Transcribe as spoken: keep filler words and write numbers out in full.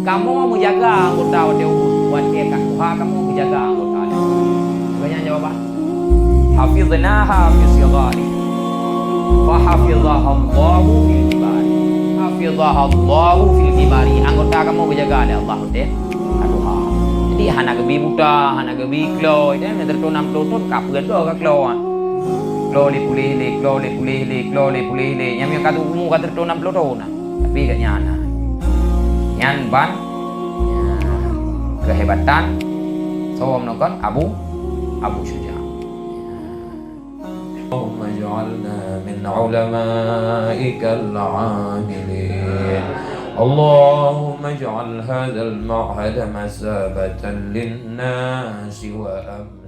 Kamoe meujaga anggota watée ubeut, watée ka tuha kamoe meujaga anggota nyan. Makanya jawaban, "Hafiznaha fi sighari, fa hafizahallahu fil kibari." Hafizahallahu fil kibari. Anggota kamoe geujaga lé Allah watée ka tuha. Jadi hana geubi buta, hana geubi klo, dan meunyoe teureutôh nam ploh thon ka peue droe ka klo. Klo lé puléh lé, klo lé puléh lé, klo lé puléh lé. Nyang ka umu ka teureutôh nam ploh thon. Tapi gobnyan hana. Nyan ban, ya, keuhebatan soe meunan kon Abu, Abu Syuja. اللهم اجعلنا من علمائك العاملين. اللهم اجعل هذا المعهد مثابة للناس وأمنا.